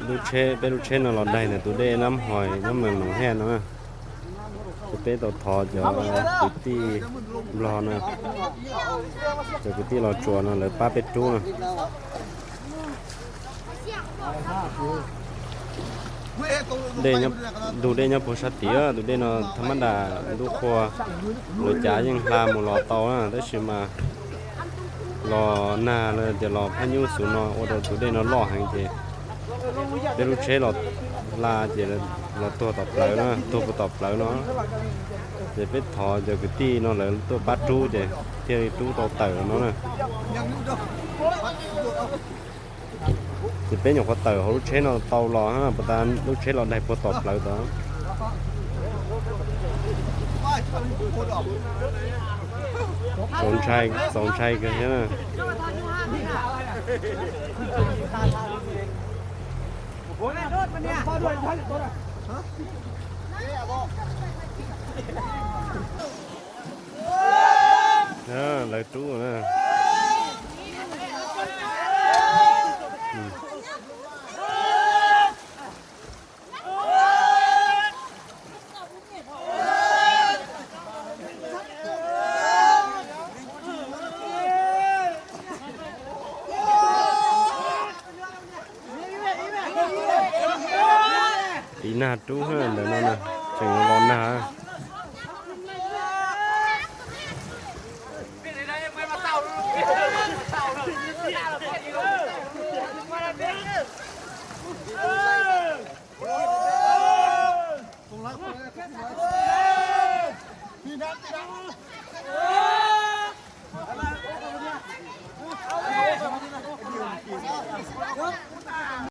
Lub tsheb, peb lub tsheb no los daig ntawm tus dej Nab Hais nyob Mes Noos Hej no. Ces peb tau thov cov kwv tij Nplog no, cov kwv tij Los Tsuas no lawv pab peb rub no. Ntug dej nyob puag sab tid, tus dej no thaj mab dam ntuj qhua, lawv cav yeej hla mus los tau na, tab sis mas los nag los tias los phab nyuj xwb no ua rau tus dej no loj heev ces peb lub tsheb los hla ces los tuag tom plawv na, tuag puag tom plawv no. Ces peb thov cov kwv tij no lawv tuaj pab rub ces thiaj li rub tau tawm no na. Ces peb nyuam qhuav tawm hauv lub tsheb no tau los, puas tas lub tsheb los daig puag tom plawv tod. Txaus ntshai, txaus ntshai kawg thiab na. Lawv rub na. Tiv nag rub ntawm no na, tseem los nag.